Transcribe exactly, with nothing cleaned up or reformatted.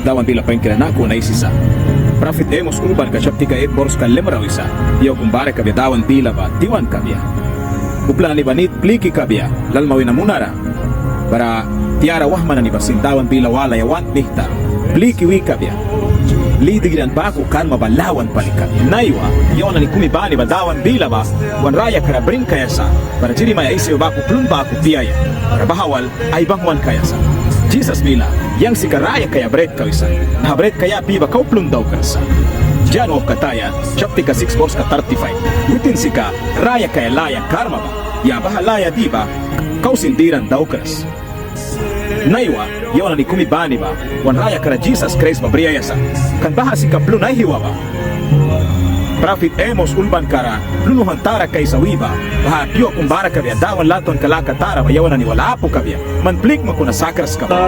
Dawan bila painkira naku wan aisisa. Prapit Emos ulbanka chaptika et borska lemra wisa: Yua kum bara kabia Dawan bila ba tiwan kabia. Upla nani ba nit pliki kabia lalma wina munara, bara tiara wahma nani ba sin Dawan bila walaia want mihta pliki wi kabia. Li diran baku karma ba lawan pali kabia. Naiwa yawan nani kumi bani ba Dawan bila ba wan rayakara brin kaia sa, bara Jeremaia aisi ba baku plun baku piaia, bara baha wal aibangwan kaia sa. Jisas bila, yang sika raya kaia britka wisa. Naha britka ya pi ba kau plun daukras sa. Jan wauhkataya chaptika siks borska tarti faif: Witin sika raya kaia laya karma ba, ya baha laya di ba kau sin diran daukras. Naiwa yawan nani kumi bani ba wan rayakara Jisas Kraist ba briaia sa. Kan baha sika plun aihwa ba. Prapit Emos ulbankara plun wauhwan tara kaisa wi ba baha: Yua kum bara kabia Dawan latwanka laka tara ba yawan nani wal apu kabia, man plikma kuna sakras kabia.